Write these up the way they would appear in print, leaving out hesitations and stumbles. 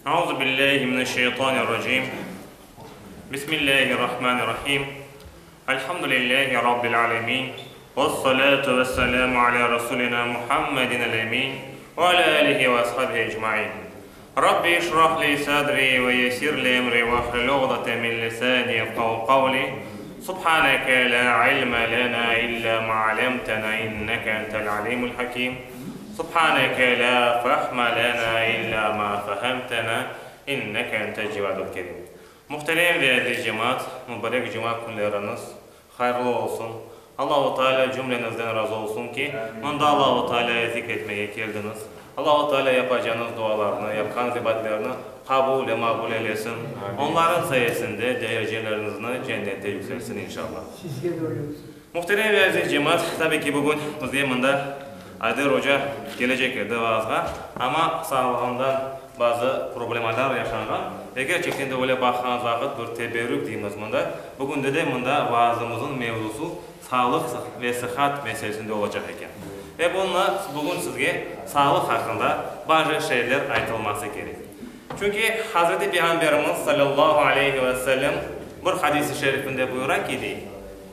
Euzu billahi mineşşeytanirracim. Bismillahirrahmanirrahim. Elhamdülillahi rabbil alemin. Vessalatu vesselamu ala rasulina Muhammedin el-emin ve ala alihi ve ashabihi ecmain. Rabbi işrah li sadri ve yessir li emri vahlul uqdeten min lisani yefkahu kavli. Subhaneke la ilme lena illa ma allamtena inneke entel alimul hakim. Subhaneke la fehme lena illa ma fehemtena inneke entel cevadul kerim. Muhterem ve aziz cemaat, mübarek cuma künleriñiz hayırlı olsun. Allahu Teala cümleñizden razı olsun ki, mında Allahu Teala'yı zikr etmege keldiñiz. Allahu Teala yapacağıñız dualarnı, yapqan ibadetlerni qabul ve maqbul eylesin. Onların sayesinde dereceleriñizni cennette yükseltsin inşallah. Sizge de öyle olsun. Muhterem ve aziz cemaat, tabi ki, bugün bizge mında Ayder oca kelecek edi vaazğa, amma sağlığından bazı problemalar yaşanğan ve kerçekten de öyle baqğanız vaqıt bir teberrük deymiz mında. Bugünde de mında vaazımıznıñ mevzusı sağlıq ve sıhhat meselesinde olacaq eken. Ve bunı bugün sizge sağlıq haqqında bazı şeyler aytılması kerek. Çünki Hazreti Peyğamberimiz salâllahu aleyhi ve sellem bir hadis-i şerifinde buyura ki, dey,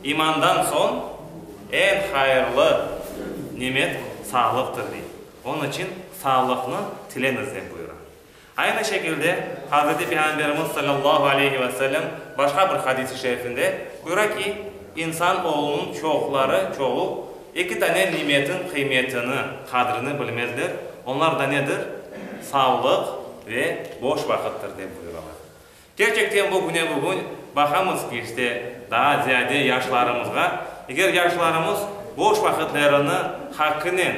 İmandan soñ eñ hayırlı nimet sağlıqtır, dey. Onıñ içün sağlıqnı tileñiz, dep buyura. Aynı şekilde Hazreti Peyğamberimiz salâllahu aleyhi ve sellem başqa bir hadis-i şerifinde buyura ki, İnsan oğlunıñ çoqları, çoğu, eki tane nimetin qıymetini, qadrini bilmezler, onlar da nedir? Sağlıq ve boş vaqıttır, dep buyuralar. Kerçekten bu güne bugün baqamız ki, işte, daa ziyade yaşlarımızğa, eger yaşlarımız boş vaqıtlarını haqqınen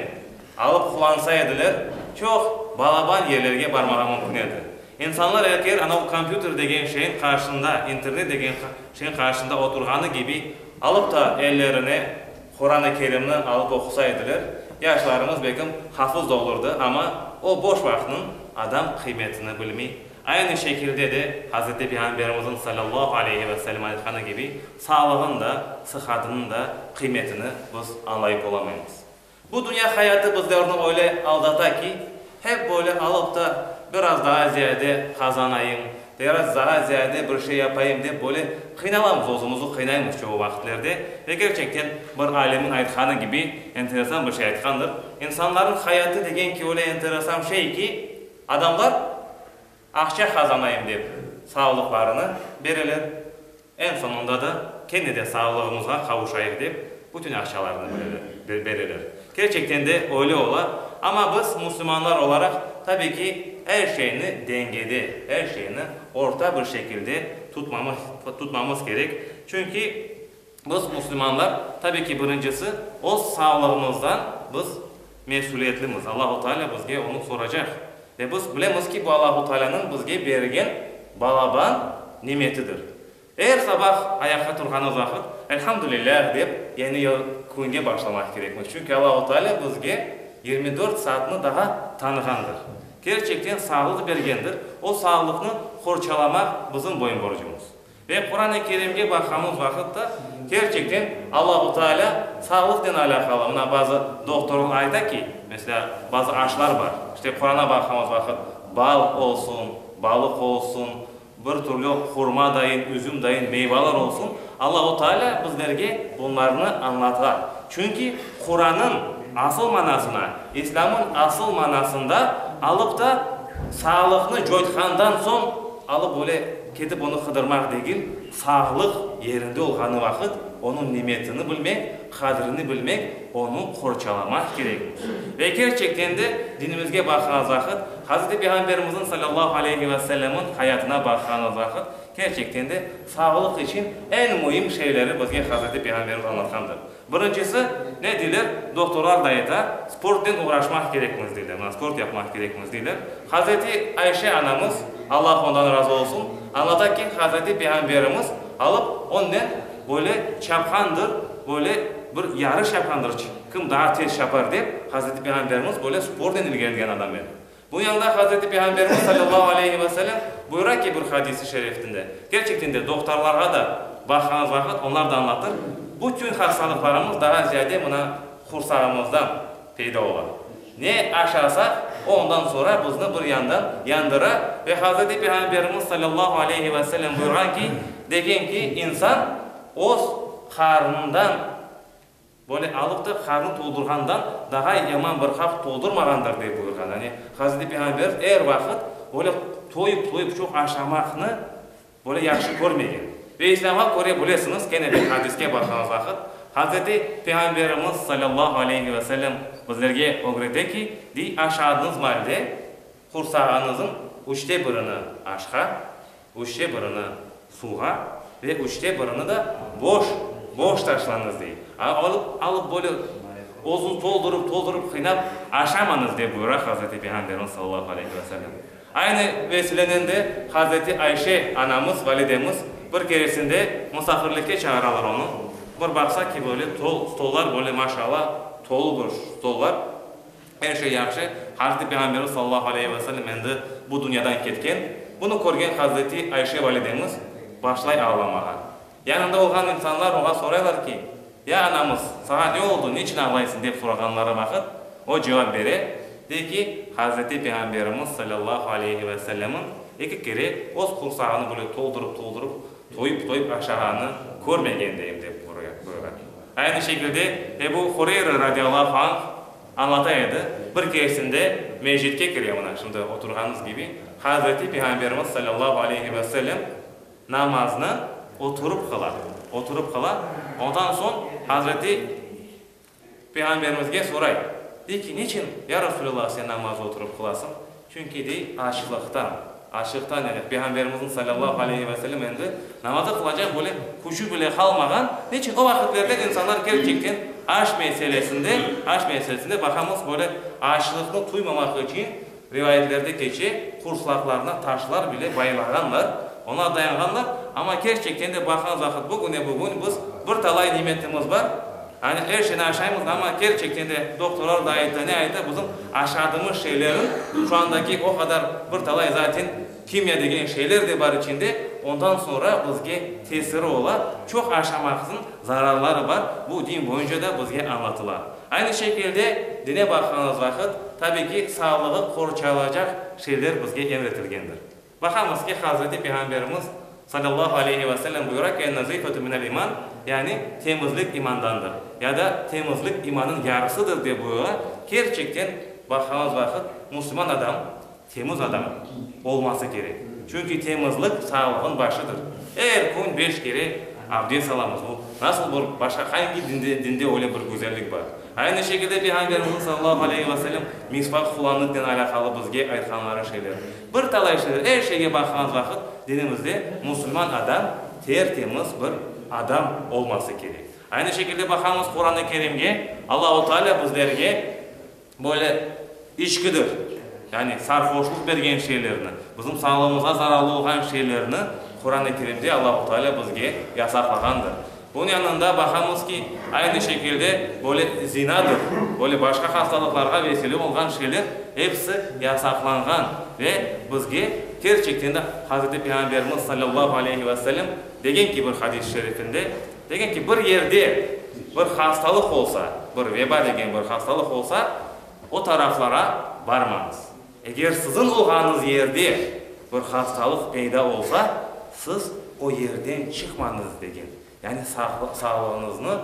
alıp qullansa ediler, çoq balaban yerlerge barmağa mümkün edi. İnsanlar eger anavı kompyuter degen şeyin qarşısında, internet degen şeyin qarşısında oturğanı kibi alıp da ellerine Quran-ı Kerimni alıp oqusa ediler, yaşlarımız belkim hafız da olurdı, amma o boş vaqıtnıñ adam qıymetini bilmey. Aynı şekilde de Hazreti Peyğamberimizniñ salâllahu aleyhi ve sellem aytqanı kibi, sağlığın da, sıhhatınıñ da qıymetini biz añlayıp olamaymız. Bu dünya hayatı bizlerni öyle aldata ki, hep böyle alıp da biraz daa ziyade qazanayım, biraz daa ziyade bir şey yapayım dep böyle qıynalamız, özümizni qıynaymız çoğu vaqıtlerde. Ve kerçekten bir alimniñ aytqanı kibi, enteresan bir şey aytqandır, İnsanların hayatı degen ki öyle enteresan şey ki, Adamlar aqça qazanayım dep sağlıqlarını bereler, eñ soñunda da kene de sağlığımızğa qavuşayıq dep bütün aqçalarını bereler. Kerçekten de öyle ola, amma biz musulmanlar olaraq tabi ki er şeyni dengede, er şeyni orta bir şekilde tutmamız kerek, çünki biz musulmanlar tabi ki birincisi öz sağlığımızdan biz Mesüliyetlimiz, Allahu Teala bizge onı soracaq. Ve biz bilemiz ki, bu Allahu Tealanıñ bizge bergen balaban nimetidir. Er sabah ayaqqa turğanımız vaqıt, Elhamdülillâh dep, yañı künge başlamaq kerekmiz. Çünki Allahu Teala bizge 24 saatnı daa tanığandır. Kerçekten sağlıq bergendir. O sağlıqnı qorçalamaq bizim boyun-borcumız. Ve Quran-ı Kerimge baqqanımız vaqıt da, kerçekten Allahu Teala sağlıqnen alâqalı, mına bazı doktorlar ayta ki, meselâ, bazı aşlar bar, işte Quranğa baqqanımız vaqıt, bal olsun, balıq olsun, bir türlü hurma dayın, üzüm dayın meyvalar olsun, Allahu Teala bizlerge bunlarnı añlata. Çünki Qurannıñ asıl manasına, İslâmıñ asıl manasında alıp da sağlıqnı coytqandan soñ alıp böyle Ketip onı qıdırmaq degil, sağlıq yerinde olğanı vaqıt onıñ nimetini bilmek, qadrini bilmek, onı qorçalamaq kerekmiz. Ve kerçekten de dinimizge baqqanız vaqıt, Hazreti Peyğamberimizniñ salâllahu aleyhi ve sellemniñ hayatına baqqanız vaqıt, kerçekten de sağlıq içün eñ müim şeyleri bizge Hazreti Peyğamberimiz añlatqandır. Birincisi, ne deyler, doktorlar da ayta, sportnen oğraşmaq kerekmiz deyler, mına sport yapmaq kerekmiz deyler. Hazreti Ayşe anamız, Allah ondan razı olsun, añlata ki, Hazreti Peyğamberimiz alıp onnen böyle çapqandır, böyle bir yarış yapqandır, kim daa tez çapar dep, Hazreti Peyğamberimiz böyle sportnen ilgilengen adam edi. Bu yanında Hazreti Peyğamberimiz salâllahu aleyhi ve sellem buyura ki bir hadis-i şerifinde, kerçekten de doktorlarğa da baqqanız vaqıt onlar da añlatır, bütün hastalıqlarımız daa ziyade mına qursağımızdan peyda ola. Ne aşasaq, o ondan soñra bizni bir yandan yandıra. Ve Hazreti Peyğamberimiz salâllahu aleyhi ve sellem buyurğan ki, degen ki, insan öz qarnından böyle alıp da qarnı toldurğandan daha yaman bir qap toldurmağandır, dep buyurğan. Yani Hazreti Peyğamberimiz er vaqıt böyle toyıp-toyıp çoq aşamaqnı Böyle yahşı körmegen. Ve İslâmğa köre bilesiñiz, kene de hadiske baqqanımız vaqıt, Hazreti Peyğamberimiz salâllahu aleyhi ve sellem bizlerge ögrete ki, dey, aşadığıñız malde qursağıñızıñ üçte birini aşqa, üçte birini suvğa ve üçte birini da boş, boş taşlañız, dey. Alıp, alıp böyle özüñ toldurıp, toldurıp qıynap aşamañız, dep buyura Hazreti Peyğamberimiz salâllahu aleyhi ve sellem. Aynı vesilenen de Hazreti Ayşe anamız, validemiz, bir keresinde musafirlikke çağıralar onı. Bir baqsa ki, böyle tol, stollar böyle maşallah tolu bir stollar, er şey yahşı. Hazreti Peyğamberimiz sallallahu aleyhi ve sellem endi bu dünyadan ketken. Bunı körgen Hazreti Ayşe validemiz başlay ağlamağa. Yanında olğan insanlar oña soraylar ki, Ya anamız, saña ne oldı, niçin ağlaysıñ? dep sorağanları vaqıt, o cevap bere, dey ki, Hazreti Peyğamberimiz salâllahu aleyhi ve sellemniñ eki kere öz qursağını böyle toldurıp-toldurıp, toyıp-toyıp aşağanını körmegendeyim, dep buyura. Aynı şekilde Ebu Hureyre radiyallahu anh añlata edi, bir keresinde mescitke kire, mına şimdi oturğanımız kibi, Hazreti Peyğamberimiz salâllahu aleyhi ve sellem Namaznı oturıp qıla, oturıp qıla. Ondan soñ Hazreti Peyğamberimizge soray, dey ki, Niçin, ya Resulallah, sen namazı oturıp qılasıñ? Çünki, dey, açlıqtan, açlıqtan, yani Peyğamberimizniñ salâllahu aleyhi ve sellem endi namazı qılacaq böyle küçü bile qalmağan. Niçin? O vaqitlerde insanlar kerçekten aş meselesinde, aş meselesinde baqamız böyle açlıqnı tuymamaq içün Rivayetlerde keçe, qursaqlarına taşlar bile baylağanlar, oña dayanğanlar, amma kerçekten de baqan vaqıt bugüne-bugün biz bir talay nimetimiz bar, yani er şeyni aşaymız, amma kerçekten de doktorlar da ayta, ne ayta, bizim aşadığımız şeylerin şu andaki o qadar bir talay zaten kimya degen şeyler de bar içinde, ondan soñra bizge tesiri ola, çoq aşamaqnıñ zararları bar, bu din boyunca da bizge añlatıla. Aynı şekilde dine baqqanımız vaqıt, tabi ki, sağlığı qorçalaycaq şeyler bizge emretilgendir. Baqamız ki, Hazreti Peyğamberimiz, salâllahu aleyhi ve sellem, buyura ki, En-nazifetu minel iman, yani temizlik imandandır, ya da temizlik imanıñ yarısıdır dep buyura. Kerçekten, baqqanımız vaqıt, musulman adam temiz adam olması kerek. Çünki temizlik sağlığın başıdır. Er kün beş kere abdest alamız. Bu nasıl bir, başqa hangi dinde, dinde öyle bir güzellik bar? Aynı şekilde Peyğamberimizniñ sallallahu aleyhi ve sellem misvak qullanuvnen alâqalı bizge aytqanları şeyler. Bir talay şeyler, er şeyge baqqanımız vaqıt dinimizde musulman adam ter-temiz bir adam olması kerek. Aynı şekilde baqamız Quran-ı Kerimge, Allahu Teala bizlerge Böyle içkidir, yani sarhoşluq bergen şeylerni, bizim sağlığımızğa zararlı olğan şeylerni Quran-ı Kerimde Allahu Teala bizge yasaqlağandır. Bunıñ yanında baqamız ki, aynı şekilde böyle zinadır, böyle başqa hastalıqlarğa vesile olğan şeyler episi yasaqlanğan ve bizge kerçekten de Hazreti Peyğamberimiz salâllahu aleyhi ve sellem degen ki bir hadis-i şerifinde, Degen ki, bir yerde bir hastalıq olsa, bir veba degen bir hastalıq olsa, o taraflara barmañız. Eger siziñ olğanıñız yerde bir hastalıq peyda olsa, siz o yerden çıqmañız degen, yani sağlığıñıznı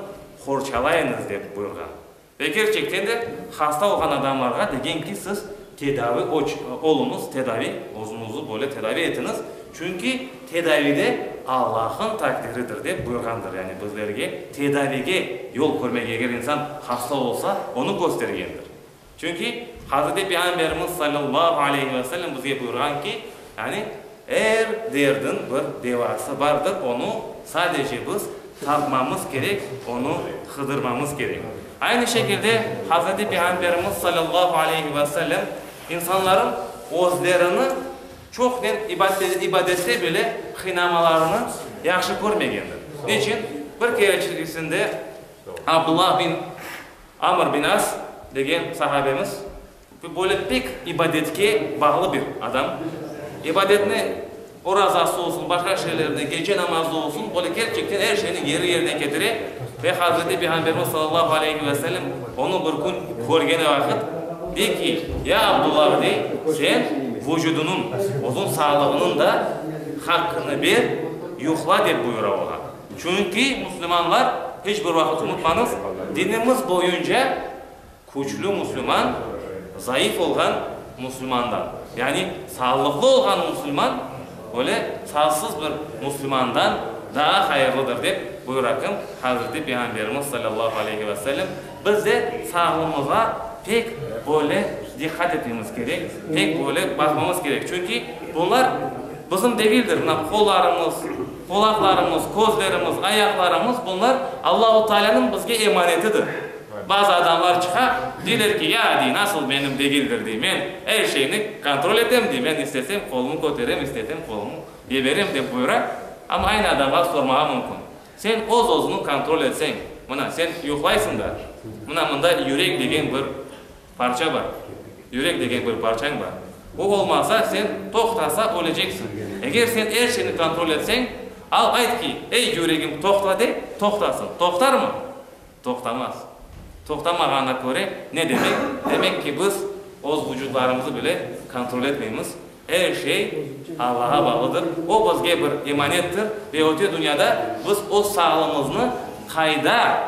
qorçalayıñız dep buyurğan. Ve kerçekten de hasta olğan adamlarğa degen ki, siz tedavi oluñız, tedavi, özüñizni böyle tedavi etiñiz, çünki tedavide Allah'ın taqdiridir, dep buyurğandır. Yani bizlerge tedavige yol körmege, eger insan hasta olsa, onı köstergendir. Çünki Hazreti Peyğamberimiz sallallahu aleyhi ve sellem bizge buyurğan ki, yani er derdin bir devası bardır, onı sadece biz Tapmamız kerek, onı qıdırmamız kerek. Aynı şekilde Hazreti Peyğamberimiz salâllahu aleyhi ve sellem insanların özlerini çoqnen ibadette bile qıynamalarını yahşı körmegendir. Niçin? Bir kereçisinde Abdullah bin Amr bin As degen sahabemiz Böyle pek ibadetke bağlı bir adam. İbadetni, orazası olsun, başqa şeylerni, gece namazı olsun, böyle kerçekten er şeyni yeri-yerine ketire ve Hazreti Peyğamberimiz sallallahu aleyhi ve sellem onı bir kün körgeni vaqıt. Dey ki, Ya Abdullah, dey, sen vucudınıñ, özüñ sağlığınıñ da haqqını ber, yuqla, dep buyura oña. Çünki musulmanlar, hiç bir vaqıt unutmañız, dinimiz boyunca küçlü musulman zayıf olğan musulmandan, yani sağlıqlı olğan musulman öyle sağsız bir musulmandan daa hayırlıdır, dep buyura kim? Hazreti Peyğamberimiz salâllahu aleyhi ve sellem. Biz de sağlığımızğa pek böyle diqqat etmemiz kerek, pek böyle baqmamız kerek. Çünki bunlar bizim degildir. Mına qollarımız, qulaqlarımız, közlerimiz, ayaqlarımız, bunlar Allahu Taalânıñ bizge emanetidir. Bazı adamlar çıqa, deyler ki, ya, dey, nasıl menim degildir, dey, men er şeyni kontrol etem, dey, men istesem qolumı köterem, istesem qolumı yeberem, dep buyura. Amma aynı adamğa sormağa mümkün. Sen öz-özüni kontrol etseñ, mına, sen yuqlaysıñ da, mına mında yürek degen bir parça bar, yürek degen bir parçañ bar. O olmasa, sen toqtasa öleceksiñ. Eger sen er şeyni kontrol etseñ, al ayt ki, ey, yüregim, toqta de, toqtasın. Toqtarmı? Toqtamaz. Toqtamağanına köre, ne demek? Demek ki, biz öz vucudlarımızı bile kontrol etmeymiz. Er şey Allağa bağlıdır. O bizge bir emanettir ve öte dünyada biz öz sağlığımıznı qayda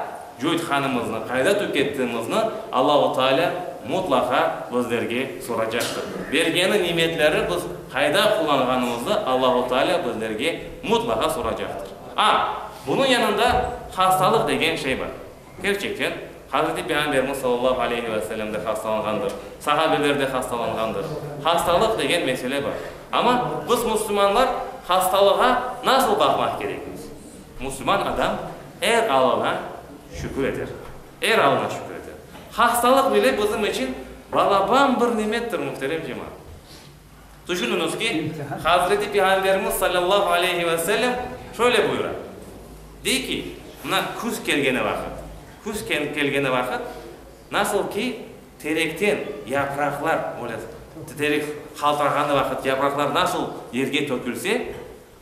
coytqanımıznı, qayda tükettiğimizni Allahu Teala mutlaqa bizlerge soracaqtır. Bergeni nimetleri biz qayda qullanğanımıznı Allahu Teala bizlerge mutlaqa soracaqtır. A, bunıñ yanında hastalıq degen şey bar. Kerçekten, Hazreti Peyğamberimiz sallallahu aleyhi ve sellem de hastalanğandır, sahabeler de hastalanğandır. Hastalıq degen mesele bar. Amma biz musulmanlar hastalığa nasıl baqmaq kerekmiz? Musulman adam er alına şükür eter. Er alına şükür eter. Hastalıq bile bizim içün balaban bir nimettir, muhterem cemaat. Tüşüniñiz ki, Hazreti Peyğamberimiz salâllahu aleyhi ve sellem şöyle buyura, dey ki, mına küz kelgeni vaqıt, küz kelgeni vaqıt, nasıl ki terekten yapraqlar, böyle terek qaltırağanı vaqıt yapraqlar nasıl yerge tökülse,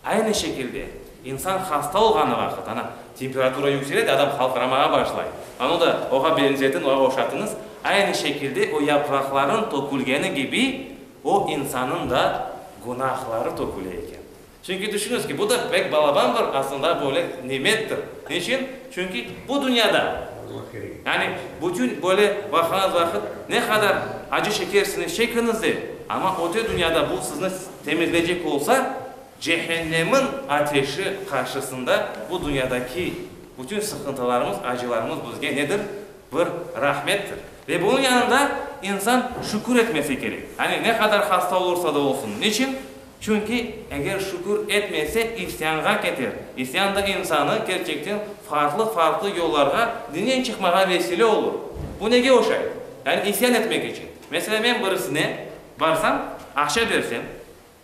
Aynı şekilde, insan hasta olğanı vaqıt, ana, temperatura yüksele de, adam qaltıramağa başlay. Anı da oğa benzetin, oğa oşatıñız. Aynı şekilde o yapraqlarnıñ tökülgeni kibi, o insannıñ da günahları töküle eken. Çünki tüşüñiz ki, bu da pek balaban bir, aslında, böyle nimettir. Niçün? Çünki bu dünyada, yani bütün böyle baqğanıñız vaqıt, ne qadar acı çekersiñiz, çekiñiz de, amma öte dünyada bu sizni Temizleycek olsa, cehennemin ateşi qarşısında bu dünyadaki bütün sıqıntılarımız, acılarımız bizge nedir? Bir rahmettir. Ve bunıñ yanında insan şükür etmesi kerek. Yani ne qadar hasta olursa da olsun. Niçin? Çünki eger şükür etmese, isyanğa keter. İsyan da insanı kerçekten farqlı-farqlı yollarğa dinden çıqmağa vesile olur. Bu nege oşay? Yani isyan etmek içün. Meselâ, men birisine Barsam, aqça bersem,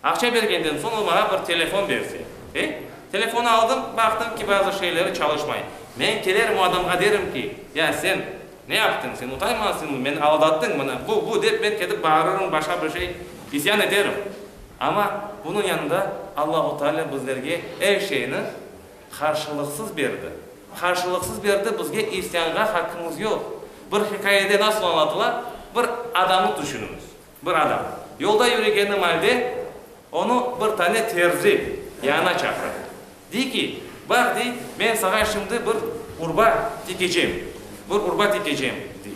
aqça bergenden soñ o maña bir telefon berse. E? Telefonı aldım, baqtım ki, bazı şeyleri çalışmay. Men kelerim o adamğa derim ki, ya sen ne yaptıñ, sen utanmasıñmı, meni aldattıñ, mına bu, bu dep men ketip bağırırım, başqa bir şey isyan eterim. Amma bunıñ yanında Allahu Teala bizlerge er şeyni qarşılıqsız berdi. Qarşılıqsız berdi, bizge isyanğa haqqımız yoq. Bir hikâyede nasıl añlatıla, bir adamnı tüşüniñiz. Bir adam. Yolda yürügeni malde onı bir tane terzi yanına çaqıra. Dey ki, baq, dey, men saña şimdi bir urba tikecem, bir urba tikecem, dey.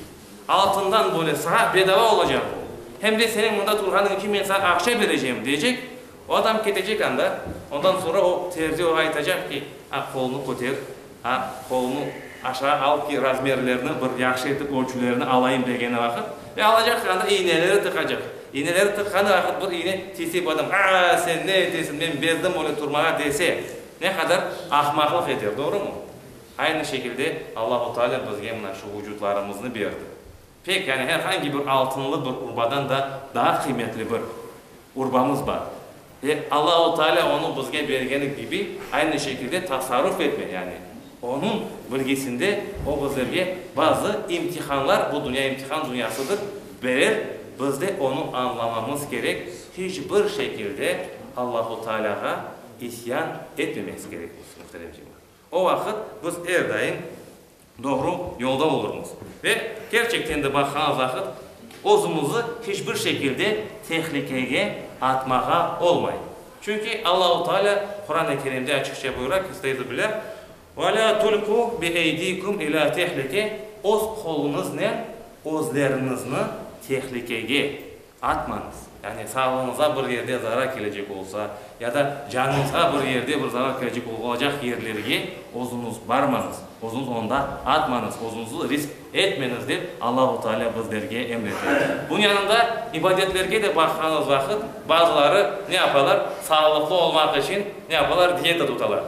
Altından böyle saña bedava olacaq bu. Hem de seniñ mında turğanıñ içün men saña aqça berecem, deycek. O adam ketecek anda, ondan soñra o terzi oğa aytacaq ki, a, qolunı köter, a, qolunı aşağı al ki, razmerlerini bir yahşı etip ölçülerini alayım degeni vaqıt, ve alacaq anda iğneleri tıqacaq. İğneleri tıqqanı vaqıt bir iğne tiyse bu adam, a, sen ne etesiñ, men bezdim öyle turmağa dese, ne qadar ahmaqlıq eter, doğrumı? Aynı şekilde Allahu Teala bizge mına şu vucutlarımıznı berdi. Pek, yani her angi bir altınlı bir urbadan da daa qıymetli bir urbamız bar. Ve Allahu Teala onı bizge bergeni kibi, aynı şekilde tasarruf etme, yani Onıñ bilgisinde O bizlerge bazı imtihanlar, bu dünya imtihan dünyasıdır, berer, biz de onı añlamamız kerek, hiç bir şekilde Allahu Tealağa isyan etmememiz kerekmiz, muhterem cemaat. O vaqıt biz er daim doğru yolda olurmız. Ve kerçekten de baqğanız vaqıt. Özümizi hiç bir şekilde tehlikege atmağa olmay. Çünki Allahu Teala Quran-ı Kerimde açıqça buyura ki, Estaizu billah, Ve lâ tulqû bi eydîküm ilâ tehlike, Öz qoluñıznen özleriñizni tehlikege atmañız. Yani sağlığıñızğa bir yerde zarar kelecek olsa, ya da canıñızğa bir yerde bir zarar kelecek olacaq yerlerge özüñiz barmañız, özüñiz onda atmañız, özüñizni risk etmeñiz dep Allahu Teala bizlerge emrete. Bunıñ yanında ibadetlerge de baqqanımız vaqıt bazıları ne yapalar, sağlıqlı olmaq içün ne yapalar, diyeta tutalar.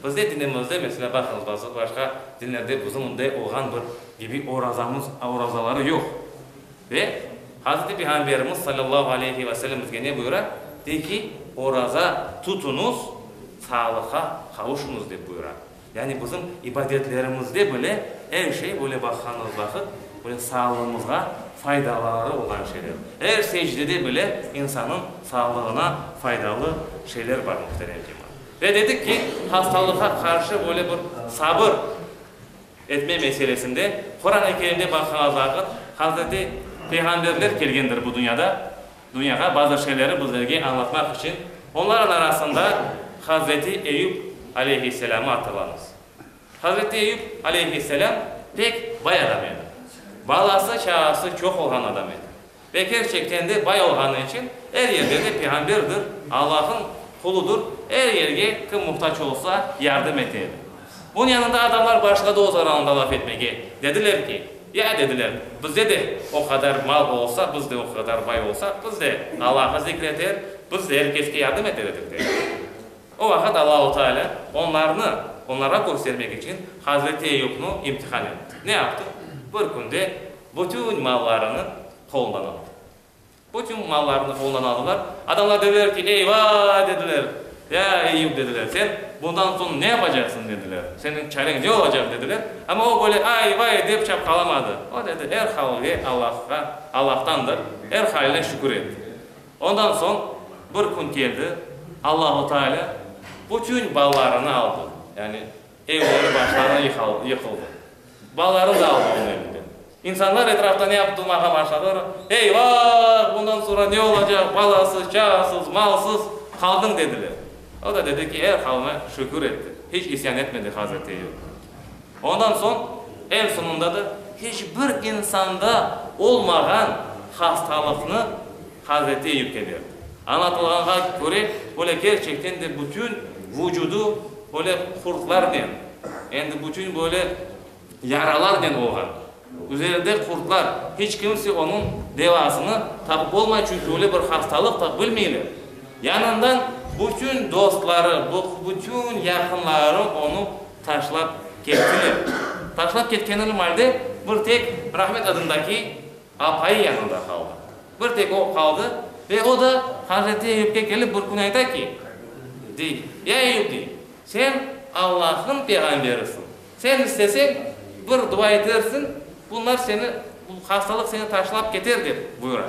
Bizde dinimizde, meselâ, baqıñız, bazı başqa dinlerde bizim unday olğan bir kibi orazamız, orazaları yoq. Ve Hazreti Peyğamberimiz, salâllahu aleyhi ve sellem, bizge ne buyura? Dey ki, oraza tutuñız, sağlıqqa qavuşıñız, dep buyura. Yani bizim ibadetlerimizde bile er şey, böyle baqqanımız vaqıt, böyle sağlığımızğa faydaları olğan şeyler. Er secdede bile insannıñ sağlığına faydalı şeyler bar, muhterem cemaat. Ve dedik ki, hastalıqqa qarşı böyle bir sabır etme meselesinde Quran-ı Kerimde baqqanımız vaqıt, Hazreti Peyğamberler kelgendir bu dünyada, dünyağa bazı şeyleri bizlerge añlatmaq içün. Onların arasında Hazreti Eyüp aleyhisselâmı hatırlamız. Hazreti Eyüp aleyhisselâm pek bay adam edi. Balası, çağası çoq olğan adam edi. Ve kerçekten de bay olğanı içün er yerde de peyğamberdir, Allah'ın quludır, er yerge kim muhtac olsa yardım ete edi. Bunıñ yanında adamlar başladı öz aralarında laf etmege, dediler ki, Ya, dediler, bizde de o qadar mal olsa, biz de o qadar bay olsaq, biz de Allah'ı zikreter, biz de er keske yardım eter edik, dediler. O vaqıt Allahu Teala onlarnı, onlarğa köstermek içün Hazreti Eyüpnı imtihan etti. Ne yaptı? Bir künde bütün mallarını qolundan aldı. Bütün mallarını qolundan aldılar. Adamlar dediler ki, Eyva, dediler, ya Eyüp, dediler, sen bundan soñ ne yapacaqsıñ, dediler, seniñ çareñ ne olacaq, dediler. Amma o böyle ay-vay dep çapqalamadı. O dedi, er halge Allahqa, Allahtandır, er haline şükür etti. Ondan soñ bir kün keldi, Allahu Teala bütün balalarını aldı, yani evleri başlarına yıqıldı. Balalarını da aldı onıñ elinden. İnsanlar etrafta ne yapıp durmağa başladılar? Eyvah, bundan soñra ne olacaq, balasız, çağasız, malsız qaldıñ dediler. O da dedi ki, er halıma şükür etti. Hiç isyan etmedi Hazreti Eyüp. Ondan soñ, eñ soñunda da hiç bir insanda olmağan hastalıqnı Hazreti Eyüpke berdi. Añlatılğanğa köre, böyle kerçekten de bütün vucudı böyle qurtlarnen, endi bütün böyle yaralarnen olğan. Üzerinde qurtlar, hiç kimse onıñ devasını tapıp olmay, çünki öyle bir hastalıq da bilmeyler. Yanından bütün dostları, bütün yaqınları onı taşlap kettiler. Taşlap ketkenini malde bir tek Rahmet adındaki apayı yanında qaldı. Bir tek o qaldı ve o da Hazreti Eyüpke kelip bir kün ayta ki, dey, Ya Eyüp, dey, sen Allahnıñ peyğamberisiñ. Sen isteseñ, bir dua etersiñ, bunlar seni, bu hastalıq seni taşlap keter, dep buyura.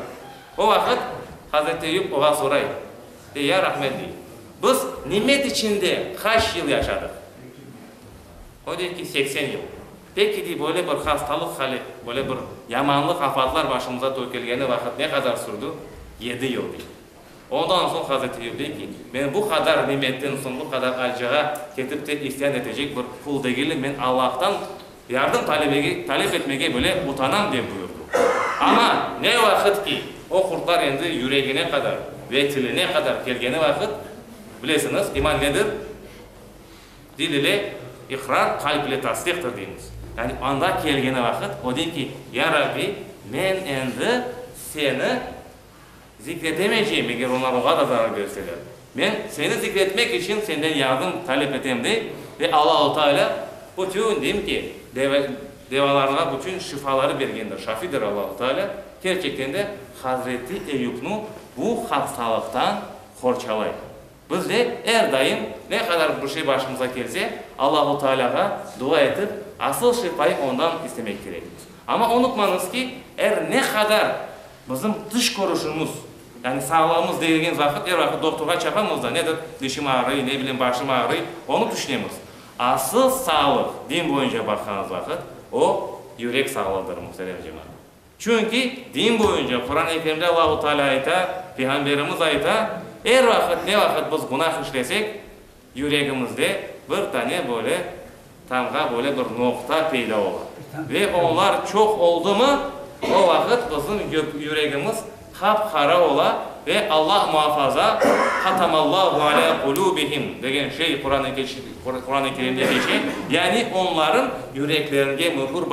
O vaqıt Hazreti Eyüp oğa soray, dey, Ya Rahmet, dey, biz nimet içinde qaç yıl yaşadıq? O dey ki, 80 yıl. Peki, dey, böyle bir hastalıq hali, böyle bir yamanlıq afatlar başımıza tökülgeni vaqıt ne qadar sürdü? Yedi yıl, dey. Ondan soñ Hazreti Eyüp dey ki, Men bu qadar nimetten soñ, bu qadar alcağa ketip te isyan etecek bir qul degilim, men Allahtan yardım talebege, talep etmege bile utanam, dep buyurdı. Amma ne vaqıt ki, o qurtlar endi yüregine qadar ve tiline qadar kelgeni vaqıt, bilesiñiz, iman nedir? Dil ile iqrar, qalp ile tasdiqtir deymiz. Yani anda kelgeni vaqıt o dey ki, Ya Rabbi, men endi Seni zikretemeyceyim, eger onlar oña da zarar berseler. Men Seni zikretmek içün Senden yardım talep etem, dey ve Allahu Teala bütün, deyim ki, devalarğa bütün şifaları bergendir, Şafidir Allahu Teala. Kerçekten de Hazreti Eyüpnı bu hastalıqtan qorçalay. Biz de er daim ne qadar bir şey başımıza kelse, Allahu Tealâğa dua etip, asıl şifayı Ondan istemek kerekmiz. Amma unutmañız ki, er ne qadar bizim tış körüşimiz, yani sağlığımız degilgen vaqıt, er vaqıt doktorğa çapamız da, nedir, dişim ağrıy, ne bileyim, başım ağrıy, onı tüşünemiz. Asıl sağlıq, din boyunca baqqanımız vaqıt, o, yürek sağlığıdır, muhterem cemaat. Çünki din boyunca Quran-ı Kerimde Allahu Teala ayta, Peyğamberimiz ayta, er vaqıt, ne vaqıt biz günah işlesek, yüregimizde bir tane böyle tamğa, böyle bir noqta peyda ola. Ve onlar çoq oldumı, o vaqıt bizim yüregimiz qap-qara ola ve Allah muafaza, hatamallahu alâ qulûbihim degen şey Quran-ı Kerimde keçe, yani onların yüreklerine mühür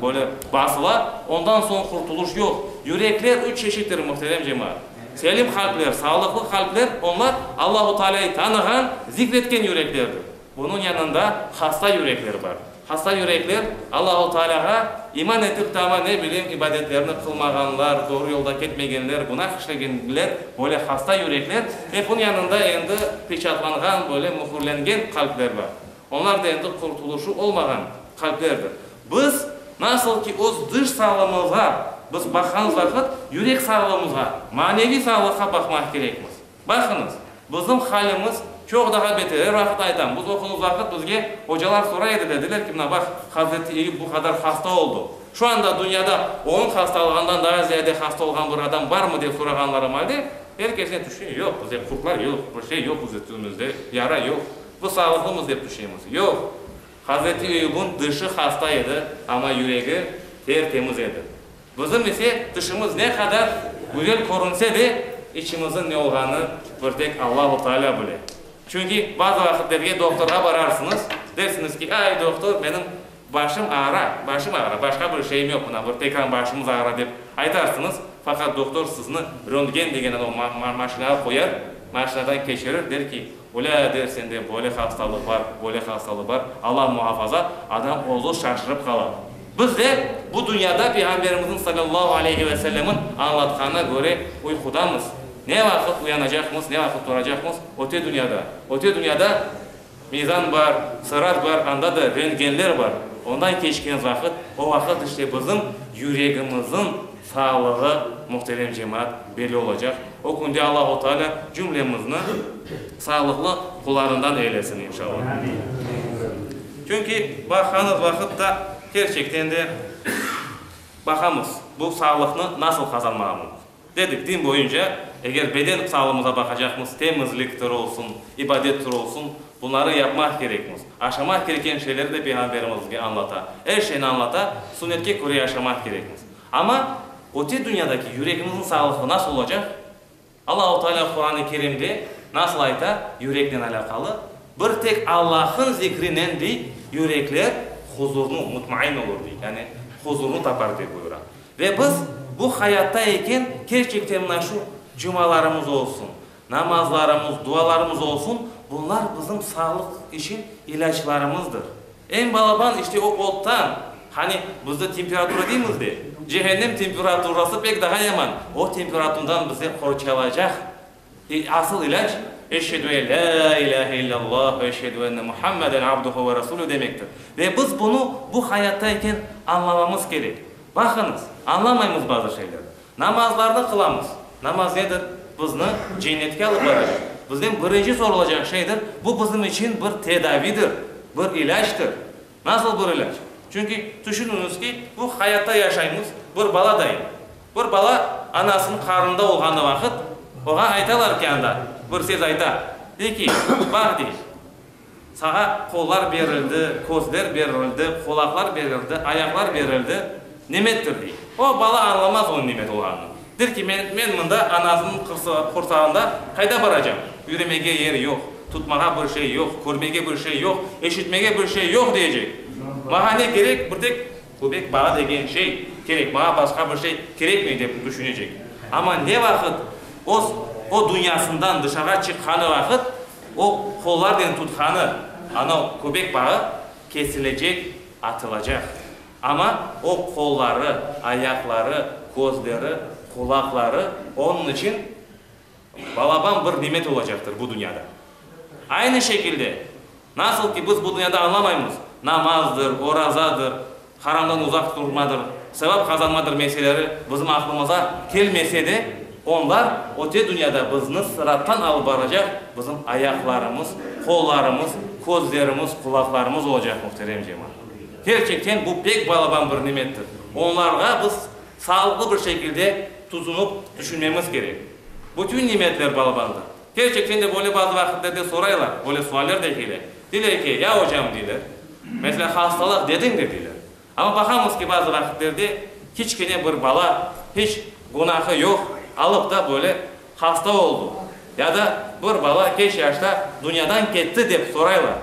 böyle basıla, ondan soñ qurtuluş yoq. Yürekler üç çeşittir, muhterem cemaat. Selim qalpler, sağlıqlı qalpler, onlar Allahu Tealâyı tanığan, zikretken yüreklerdir. Bunıñ yanında hasta yürekler bar. Hasta yürekler, Allahu Tealâğa iman etip de, amma ne bileyim, ibadetlerini qılmağanlar, doğru yolda ketmegenler, günah işlegenler, böyle hasta yürekler ve bunıñ yanında endi peçatlanğan, böyle mühürlengen qalpler bar. Onlar da endi qurtuluşı olmağan qalplerdir. Biz, nasıl ki öz dış sağlığımızğa biz baqqanımız vaqıt, yürek sağlığımızğa, maneviy sağlıqqa baqmaq kerekmiz. Baqıñız, bizim halimiz çoq daha beter. Er vaqıt aytam, biz oquğanımız vaqıt bizge ocalar soray ediler, dediler ki, mına baq, Hazreti Eyüp bu qadar hasta oldu. Şu anda dünyada onıñ hastalığından daa ziyade hasta olğan bir adam barmı dep sorağanları malde, er kes ne tüşüne, yoq, bizde qurtlar yoq, bir şey yoq üstümizde, yara yoq, biz sağlıqlımız dep tüşünemiz. Yoq! Hazreti Eyüp'ün dışı hasta edi, amma yüregi ter-temiz edi. Bizim ise tışımız ne qadar güzel körünse de, içimizniñ ne olğanını bir tek Allahu Teala bile. Çünki bazı vaqıtlerge doktorğa bararsıñız, dersiñiz ki, ay, doktor, menim başım ağıra, başım ağıra, başqa bir şeyim yoq, mına bir tekrar başımız ağıra dep aytarsıñız, faqat doktor sizni röntgen degen anau maşinağa qoyar, maşinadan keçirir, der ki, Ulâ, der, sende böyle hastalıq bar, böyle hastalıq bar, Alla muhafaza, adam özü şaşırıp qala. Biz de bu dünyada Peyğamberimizniñ salâllahu aleyhi ve sellemin añlatqanına köre uyqudamız. Ne vaqıt uyanacaqmız, ne vaqıt turacaqmız? Öte dünyada. Öte dünyada mizan bar, sırat bar, anda da rentgenler bar. Ondan keçken vaqıt, o vaqıt işte bizim yüregimizniñ sağlığı, muhterem cemaat, belli olacaq. O künde Allahu Teala cümlemizni sağlıqlı qullarından eylesin, inşallah. Çünki baqqanız vaqıt da kerçekten de baqamız, bu sağlıqnı nasıl qazanmağa mümkün. Dedik, din boyunca eger beden sağlığımıza baqacaqmız, temizliktir olsun, ibadettir olsun, bunları yapmaq kerekmiz. Aşamaq kereken şeyleri de Peyğamberimiz bizge añlata. Er şeyni añlata, sunnetke köre yaşamaq kerekmiz. Amma öte dünyadaki yüregimizniñ sağlığı nasıl olacaq? Allahu Teala Quran-ı Kerimde nasıl ayta yüreknen alâqalı? Bir tek Allah'ın zikrinen, dey, yürekler huzurnu, mutmain olur, dey, yani huzurnu tapar, dep buyura. Ve biz bu hayatta eken kerçekten mına şu cumalarımız olsun, namazlarımız, dualarımız olsun, bunlar bizim sağlıq içün ilâclarımızdır. Eñ balaban işte o ottan, hani bizde temperatura deymiz de, cehennem temperaturası pek daha yaman, o temperatundan bizi qorçalaycaq asıl ilâc, Eşhedü en lâ ilâhe illallah ve eşhedü enne Muhammeden abduhu ve rasulü demektir. Ve biz bunı bu hayatta eken añlamamız kerek. Baqıñız, añlamaymız bazı şeylerni. Namazlarnı qılamız. Namaz nedir? Bizni cennetke alıp baracaq. Bizden birinci sorulacaq şeydir, bu bizim içün bir tedavidir, bir ilâctır. Nasıl bir ilâc? Çünki tüşüniñiz ki, bu hayatta yaşaymız, bir bala dayın. Bir bala anasınıñ qarnında olğanı vaqıt, oña aytalar ki anda, bir sez ayta, dey ki, baq, dey, Saña qollar berildi, közler berildi, qulaqlar berildi, ayaqlar berildi, nimettir, dey. O bala añlamaz onıñ nimet olğanını. Der ki, men, men mında anasınıñ qursağında qayda baracam? Yürümege yer yoq, tutmağa bir şey yoq, körmege bir şey yoq, eşitmege bir şey yoq, deyecek. Maña ne kerek, bir tek köbek bağı degen şey kerek, maña başqa bir şey kerekmey, dep tüşünecek. Amma ne vaqıt öz o dünyasından dışarığa çıqqanı vaqıt, O qollarnen tutqanı anav köbek bağı kesilecek, atılacaq. Amma o qolları, ayaqları, közleri, qulaqları onıñ içün balaban bir nimet olacaqtır bu dünyada. Aynı şekilde, nasıl ki biz bu dünyada añlamaymız, namazdır, orazadır, haramdan uzaq turmadır, sevap qazanmadır meseleleri bizim aqlımıza kelmese de, onlar öte dünyada bizni sırattan alıp baracaq bizim ayaqlarımız, qollarımız, közlerimiz, qulaqlarımız olacaq, muhterem cemaat. Kerçekten bu pek balaban bir nimettir. Onlarğa biz sağlıqlı bir şekilde tutunıp tüşünmemiz kerek. Bütün nimetler balabandır. Kerçekten de böyle bazı vaqıtlerde soraylar, böyle sualler de kele. Deyler ki, ya ocam, deyler, meselâ, hastalıq dediñ de, deyler. Amma baqamız ki, bazı vaqıtlerde kiçkene bir bala, hiç günahı yoq, alıp da böyle hasta oldu, ya da bir bala keç yaşta dünyadan ketti dep soraylar.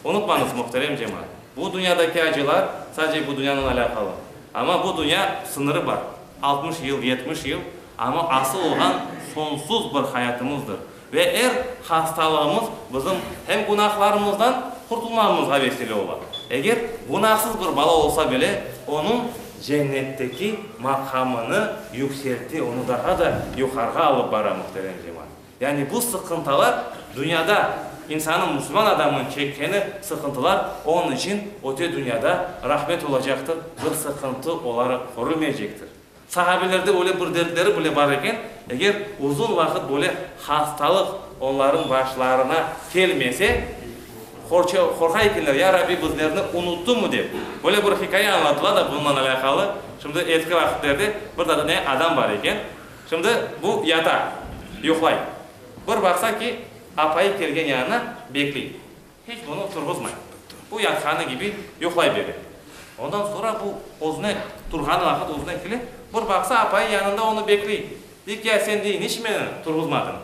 Unutmañız, muhterem cemaat, bu dünyadaki acılar sadece bu dünyanen alâqalı. Amma bu dünya sıñırı bar, 60 yıl, 70 yıl, amma asıl olğan soñsuz bir hayatımızdır. Ve er hastalığımız bizim hem günahlarımızdan qurtulmamızğa vesile ola. Eger günahsız bir bala olsa bile, onıñ cennetteki maqamını yükselte, onı daha da yuqarığa alıp bara, muhterem cemaat. Yani bu sıqıntalar, dünyada insanıñ, musulman adamınıñ çekkeni sıqıntılar onıñ içün öte dünyada rahmet olacaqtır, bir sıqıntı olaraq körülmeycektir. Sahabelerde öyle bir dertleri bile bar eken, eger uzun vaqıt böyle hastalıq onlarıñ başlarına kelmese, qorqa ekenler, Ya Rabbi, bizlerni unuttımı dep. Böyle bir hikâye añlatıla da bununla alâqalı. Şimdi eski vaqıtlerde bir dane adam bar eken. Şimdi bu yata, yuqlay. Bir baqsa ki, apayı kelgen yanına, bekley. Hiç bunı turğuzmay. Bu yatqanı kibi yuqlay bere. Ondan soñra bu özüne turğanı vaqıt özüne kele, bir baqsa, apayı yanında onı bekley. Dey ki, ya sen, dey, niçün meni turğuzmadıñ?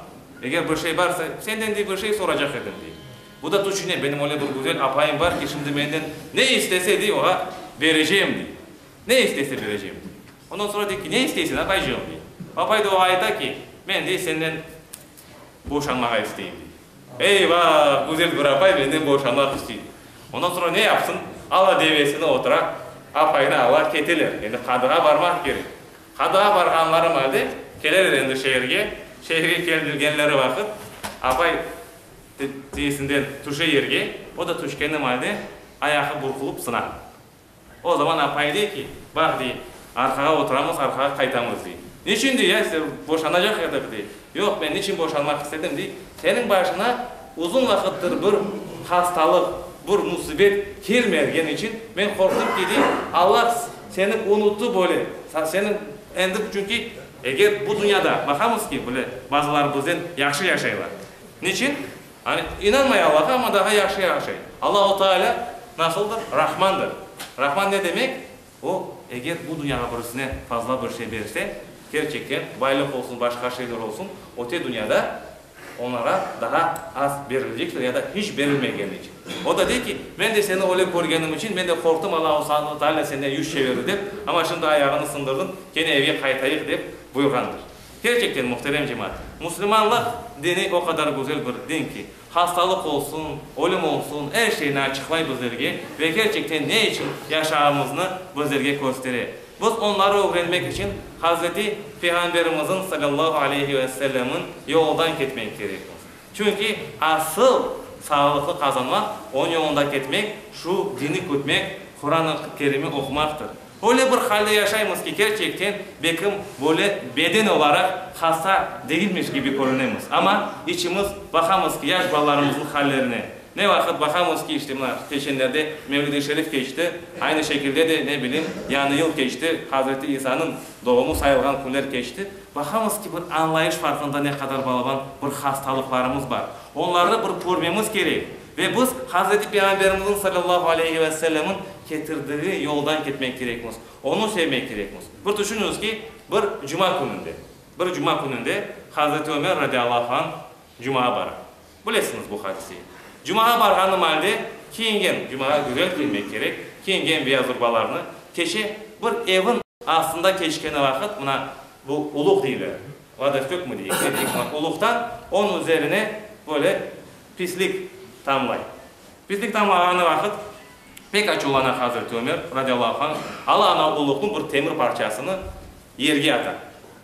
Eger bir şey barsa, senden, dey, bir şey soracaq edim, dey. Bu da tüşüne, benim öyle bir güzel apayım bar ki, şimdi menden ne istese, dey, oğa berecem, dey. Ne istese berecem, dey. Ondan soñra dey ki, ne isteysiñ, apaycığım, dey. Apay da oğa ayta ki, men, dey, senden boşanmağa isteyim, dey. Eyvah, güzel bir apay menden boşanmaq istey. Ondan soñra ne yapsın? Ala devesini otura, apayını ala, keteler. Endi qadığa barmaq kerek. Qadığa barğanları malde, keleler endi şeerge. Şeerge kelgenleri vaqıt, apay tiyesinden tüşe yerge, o da tüşkeni malde ayağı burqulıp sına. O zaman apayı dey ki, Baq, dey, arqağa oturamız, arqağa qaytamız, dey. Niçün, dey, ya, boşanacaq edik, dey. Yoq, men niçün boşanmaq istedim, dey, seniñ başıña uzun vaqıttır bir hastalıq, bir musibet kelmegen içün men qorqtım ki, dey, Alla seni unuttı böyle, seniñ endi, çünki eger bu dünyada, baqamız ki, böyle bazıları bizden yahşı yaşaylar. Niçün? Hani, inanmay Allağa, amma daha yahşı yaşay. Allahu Teala nasıldır? Rahmandır. Rahman ne demek? O, eger bu dünyağa birisine fazla bir şey berse, kerçekten, baylıq olsun, başqa şeyler olsun, öte dünyada onlara daha az berilecektir ya da hiç berilmegeni içün. O da dey ki, men de seni öyle körgenim içün, men de qorqtım Allahu Teala senden yüz çevirdi dep, amma şimdi ayağını sındırdıñ, kene evge qaytayıq dep buyurğandır. Kerçekten, muhterem cemaat, musulmanlıq dini o qadar güzel bir din ki, hastalıq olsun, ölüm olsun, er şeyni açıqlay bizlerge ve kerçekten ne içün yaşağımıznı bizlerge köstere. Biz onları ögrenmek içün Hazreti Peyğamberimizniñ, salâllahu aleyhi ve sellemniñ, yolundan ketmek kerekmiz. Çünki asıl sağlıqnı qazanmaq, onıñ yolunda ketmek, şu dini kütmek, Quran-ı Kerimi oqumaqtır. Öyle bir halde yaşaymız ki, kerçekten bekim böyle beden olaraq hasta degilmiş kibi körünemiz. Amma içimiz, baqamız ki, yaş balalarımıznıñ hallerine. Ne vaqıt baqamız ki, işte mına keçenlerde Mevlid-i Şerif keçti, aynı şekilde de, ne bileyim, Yañı yıl keçti, Hazreti İsanıñ doğumı sayılğan künler keçti. Baqamız ki, bir añlayış farqında ne qadar balaban bir hastalıqlarımız bar. Onlarnı bir körmemiz kerek. Ve biz Hazreti Peyğamberimizniñ salâllahu aleyhi ve sellemniñ ketirdiği yoldan ketmek kerekmiz, onı sevmek kerekmiz. Bir tüşüñiz ki, bir cuma kününde, bir cuma kününde Hazreti Ömer radiyallahu anh cumağa bara. Bilesiñiz bu hadiseyi. Cumağa barğanı maalde kiyingen, cumağa güzel kiyinmek kerek, kiyingen beyaz urbalarını, keçe bir evin astında keçkeni vaqıt, mına bu uluq deyler, vodostök mı deyik, ne deyik, mına uluqtan onıñ üzerine böyle pislik tamlay. Pislik tamlağanı vaqıt pek açuvlana Hazreti Ömer, radiyallahu anh, ala ana uluqnıñ bir temir parçasını yerge ata.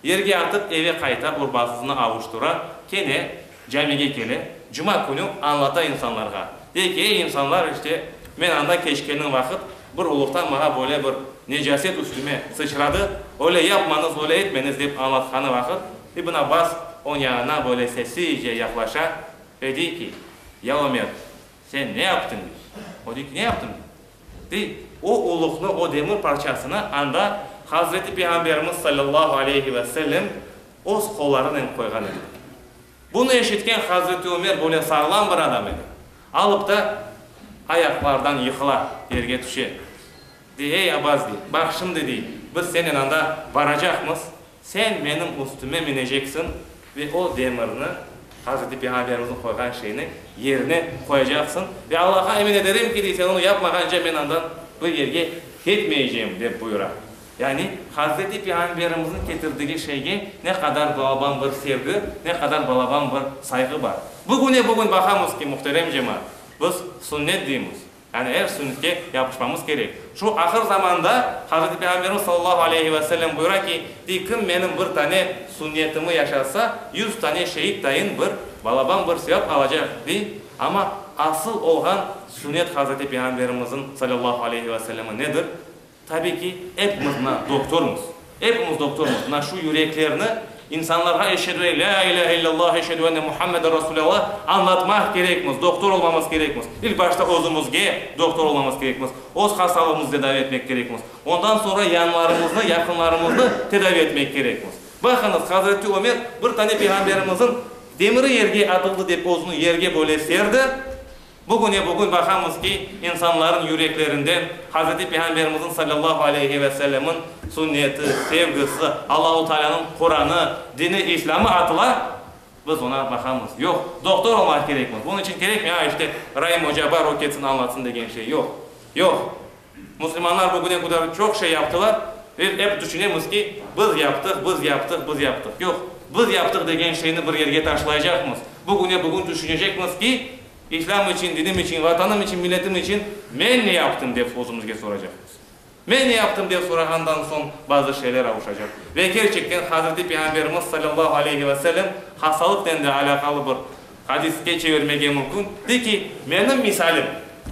Yerge atıp eve qayta, urbasını avuştıra, kene camige kele, cuma künü añlata insanlarğa. Dey ki, ey insanlar, işte, men anda keçkenim vaqıt bir uluqtan maña böyle bir necaset üstüme sıçradı, öyle yapmañız, öyle etmeñiz dep añlatqanı vaqıt, İbn Abbas onıñ yanına böyle sessizce yaqlaşa ve dey ki, Ya Ömer, sen ne yaptıñ? dey. O dey ki, ne yaptım? dey. O uluqnı, o demir parçasını anda. Hazreti Peyğamberimiz salâllahu aleyhi ve sellem öz qollarınen qoyğan edi. Bunı eşitken Hazreti Ömer böyle sağlam bir adam edi. Alıp da ayaqlardan yıqıla, yerge tüşe. Dey, Ey, Abbas, dey, baq şimdi, dey, biz senen anda baracaqmız, sen menim üstüme mineceksiñ ve o demirni, Hazreti Peyğamberimizniñ qoyğan şeyini, yerine qoyacaqsıñ ve Allahqa emin ederim ki, dey, sen onı yapmağance men andan bir yerge ketmeycem, dep buyura. Yani, Hazreti Peyğamberimizniñ ketirdigi şeyge ne qadar balaban bir sevgi, ne qadar balaban bir sayğı bar. Bugüne-bugün baqamız ki, muhterem cemaat, biz sünnet deymiz. Yani er sünnetke yapışmamız kerek. Şu ahır zamanda Hazreti Peyğamberimiz sallallahu aleyhi ve sellem buyura ki, dey, kim menim bir tane sünnetimi yaşatsa, yuz tane şehit tayın bir balaban bir sevap alacaq, dey. Amma asıl olğan sünnet Hazreti Peyğamberimizniñ sallallahu aleyhi ve sellemi nedir? Tabiy ki, epimiz mına doktormız. Epimiz doktormız. Mına şu yüreklerni insanlarğa eşedü en lâ ilâhe illallah, eşedü enne Muhammeden Rasulâllah añlatmaq kerekmiz, doktor olmamız kerekmiz. İlk başta özümizge doktor olmamız kerekmiz. Öz hastalığımıznı tedavi etmek kerekmiz. Ondan soñra yanlarımıznı, yaqınlarımıznı tedavi etmek kerekmiz. Baqıñız, Hazreti Ömer bir tane Peyğamberimizniñ demiri yerge atıldı dep özüni yerge böyle serdi. Bugüne-bugün baqamız ki, insanların yüreklerinden Hazreti Peyğamberimizniñ salâllahu aleyhi ve sellemniñ sünneti, sevgisi, Allahu Tealânıñ Quranı, dini İslâmı atıla, biz oña baqamız. Yoq, doktor olmaq kerekmiz. Bunıñ içün kerekmey, a, işte, Raim oca bar, o ketsin añlatsın degen şey. Yoq, yoq. Musulmanlar bugüne qadar çoq şey yaptılar ve ep tüşünemiz ki, biz yaptıq, biz yaptıq, biz yaptıq. Yoq, biz yaptıq degen şeyni bir yerge taşlaycaqmız. Bugüne-bugün tüşünecekmiz ki, İslâm içün, dinim içün, Vatanım içün, milletim içün men ne yaptım dep özümizge soracaqmız. Men ne yaptım dep sorağandan soñ bazı şeyler avuşacaq. Ve kerçekten Hazreti Peyğamberimiz salâllahu aleyhi ve sellem hastalıqnen de alâqalı bir Hadiske çevirmege mümkün, dey ki, menim misalim,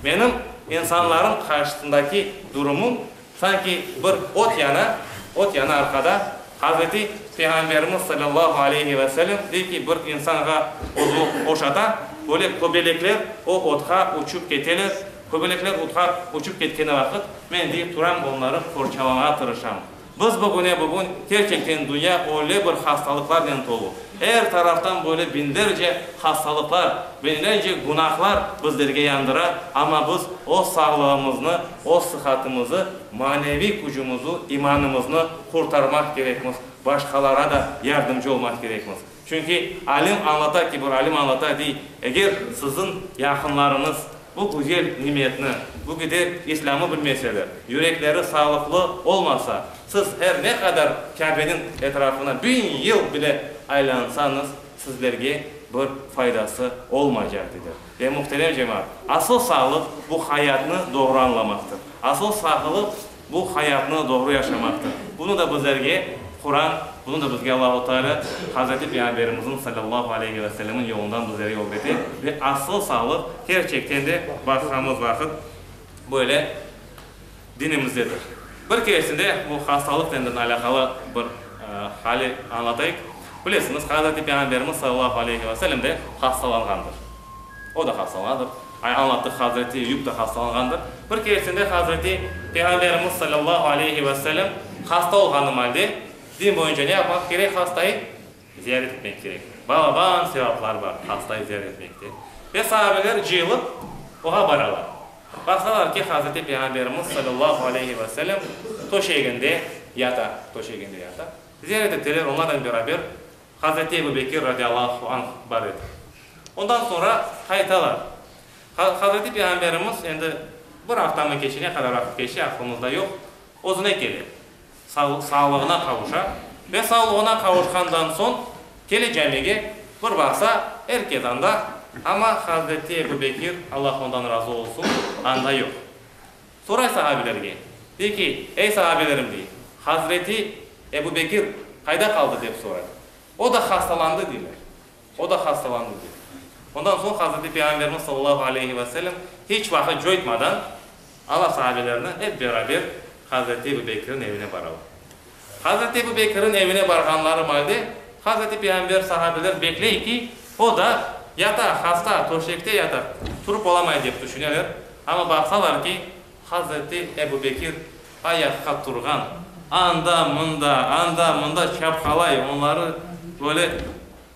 menim insanların qarşısındaki durumım sanki bir ot yana, ot yana arqada, Hazreti Peyğamberimiz salâllahu aleyhi ve sellem dey ki, bir insanğa özü oşata, böyle köbelekler o otqa uçıp keteler, köbelekler otqa uçıp ketkeni vaqıt, men dey turam onları qorçalamağa tırışam. Biz bugüne bugün kerçekten dünya öyle bir hastalıqlarnen tolu. Er taraftan böyle biñlerce hastalıqlar, biñlerce günahlar bizlerge yandıra, amma biz öz sağlığımıznı, öz sıhatımızı, maneviy kücümizi, imanımıznı qurtarmaq kerekmiz, başqalara da yardımcı olmaq kerekmiz. Çünki alim añlata ki, bir alim añlata, dey, eger siziñ yaqınlarıñız bu güzel nimetni, bu güzel İslâmı bilmeseler, yürekleri sağlıqlı olmasa, siz er ne qadar Kâbeniñ etrafına biñ yıl bile aylansañız, sizlerge bir faydası olmaycaq, dedi. Ve, muhterem cemaat, asıl sağlıq bu hayatnı doğru añlamaqtır. Asıl sağlıq Bu hayatnı doğru yaşamaqtır. Bunı da bizlerge Quran, bunı da bizge Allahu Teala Hazreti Peyğamberimizniñ salâllahu aleyhi ve sellemniñ yolundan bizlerge ögrete ve asıl sağlıq kerçekten de baqğanımız vaqıt böyle dinimizdedir. Bir keresinde bu hastalıqnen alâqalı bir hali añlatayıq. Bilesiñiz, Hazreti Peyğamberimiz salâllahu aleyhi ve sellem de hastalanğandır. O da hastalanğandır. Ay, añlattıq, Hazreti Eyüp de hastalanğandır. Bir keresinde Hazreti Peyğamberimiz salâllahu aleyhi ve sellem hasta olğanı malde, din boyunca ne yapmaq kerek hastayı? Ziyaret etmek kerek. Balaban sevaplar bar hastayı ziyaret etmekte. Ve sahabeler cıyılıp oğa baralar. Baqsalar ki, Hazreti Peyğamberimiz salâllahu aleyhi ve sellem töşeginde yata, töşeginde yata. Ziyaret ettiler, onlarnen beraber Hazreti Ebu Bekir radiyallahu anh bar edi. Ondan soñra qaytalar. Hazreti Peyğamberimiz endi bir aftamı keçe, ne qadar vaqıt keçe, aqlımızda yoq, özüne kele, sağlığına qavuşa ve sağlığına qavuşqandan soñ kele camige, bir baqsa, er kes anda, amma Hazreti Ebu Bekir, Allah ondan razı olsun, anda yoq. Soray sahabelerge, dey ki, Ey sahabelerim, dey, Hazreti Ebu Bekir qayda qaldı, dep soray. O da hastalandı, deyler. O da hastalandı, dey. Ondan soñ Hazreti Peyğamberimiz sallallahu aleyhi ve sellem hiç vaqıt coytmadan ala sahabelerini hep beraber Hazreti Ebu Bekirniñ evine baralar. Hazreti Ebu Bekirniñ evine barğanları malde Hazreti Peyğamber sahabeler bekley ki, o da yata, hasta, töşekte yata, turıp olamay dep tüşüneler. Amma baqsalar ki, Hazreti Ebu Bekir ayaqqa turğan. Anda, mında, anda, mında çapqalay, onları böyle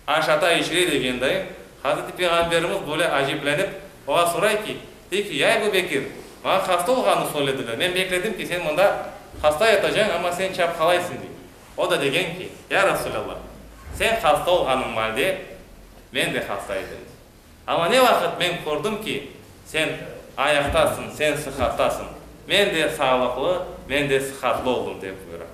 aşata içire degenday. Hazreti Peyğamberimiz böyle aciplenip, oña soray ki, dey ki, Ya Ebu Bekir, maña hasta olğanını söylediler, men bekledim ki, sen mında hasta yatacañ, amma sen çapqalaysıñ, dey. O da degen ki, Ya Resulallah, sen hasta olğanıñ malde men de hasta edim. Amma ne vaqıt men kördim ki, sen ayaqtasıñ, sen sıhattasıñ, men de sağlıqlı, men de sıhatlı oldım, dep buyura.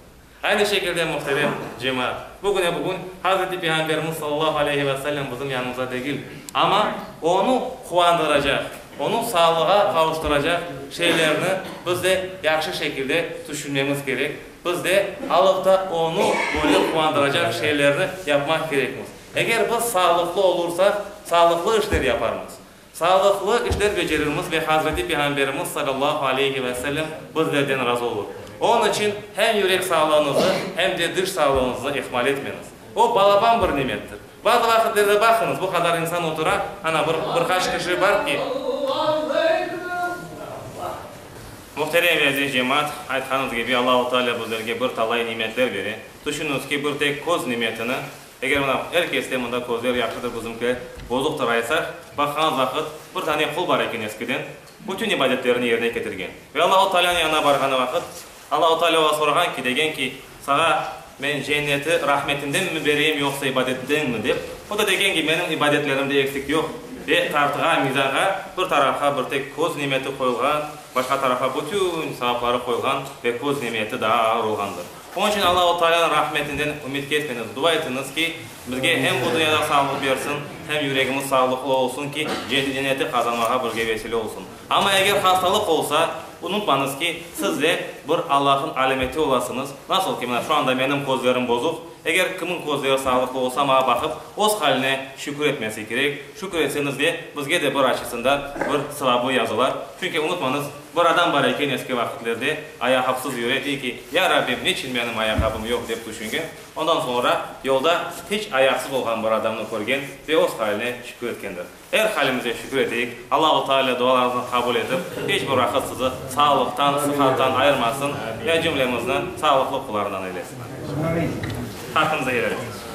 Aynı şekilde, muhterem cemaat, bugüne bugün Hazreti Peyğamberimiz sallallahu aleyhi ve sellem bizim yanımızda degil, amma onı quvandıracaq, onı sağlığa qavuştıracaq şeylerni biz de yahşı şekilde tüşünmemiz kerek, biz de alıqta onı böyle quvandıracaq şeylerni yapmaq kerekmiz. Eger biz sağlıqlı olursaq, sağlıqlı işler yaparmız, sağlıqlı işler becerirmiz ve Hazreti Peyğamberimiz salâllahu aleyhi ve sellem bizlerden razı olur. Onıñ içün hem yürek sağlığıñızı, hem de dış sağlığıñıznı ihmal etmeñiz. O, balaban bir nimettir. Bazı vaqıtlarda baqıñız, bu qadar insan otura, ana, bir, bir qaç kişi bar ki, Muhterem ve aziz cemaat, aytqanımız kibi, Allahu Teala bizlerge bir talay nimetler bere. Tüşüniñiz ki, bir tek köz nimetini, Eger mına er keste mında közler yahşıdır, bizimki bozuqtır aytsaq, baqqanız vaqıt, bir tane qul bar eken eskiden, bütün ibadetlerini yerine ketirgen. Ve Allahu Taalânıñ yanına barğanı vaqıt, Allahu Taalâ oğa sorağan ki, degen ki, Saña men cenneti rahmetimdenmi bereyim yoqsa ibadetimdenmi dep. O da degen ki, Menim ibadetlerimde eksik yoq. Ve tartığa, mizanğa bir tarafqa bir tek köz nimeti qoyulğan, başqa tarafa bütün savapları qoyulğan ve köz nimeti daa ağır olğandır. Onıñ içün Allahu Taalânıñ rahmetinden ümüt kesmeñiz, dua etiñiz ki, bizge hem bu dünyada sağlıq bersin, hem yüregimiz sağlıqlı olsun ki, cenneti qazanmağa bizge vesile olsun. Amma eger hastalıq olsa, unutmañız ki, siz de bir Allahnıñ alâmeti olasıñız, nasıl ki, mına şu anda menim közlerim bozuq, eger kimniñ közleri sağlıqlı olsa, maña baqıp, öz haline şükür etmesi kerek, şükür etseñiz de, bizge de bir açısından bir sevabı yazılar, çünki unutmañız, Bir adam bar eken eski vaqitlerde, ayaqqapsız yüre, dey ki, Ya Rabbim, niçin menim ayaqqabım yoq, dep tüşüngen. Ondan soñra yolda hiç ayaqsız olğan bir adamnı körgen ve öz haline şükür etkendir. Er halimize şükür eteyik, Allahu Teala dualarımıznı qabul etip, hiç bir vaqıt sizi sağlıqtan, sıhhattan ayırmasın ve cümlemizni sağlıqlı qullarından eylesin. Haqqınızı helal etiñiz.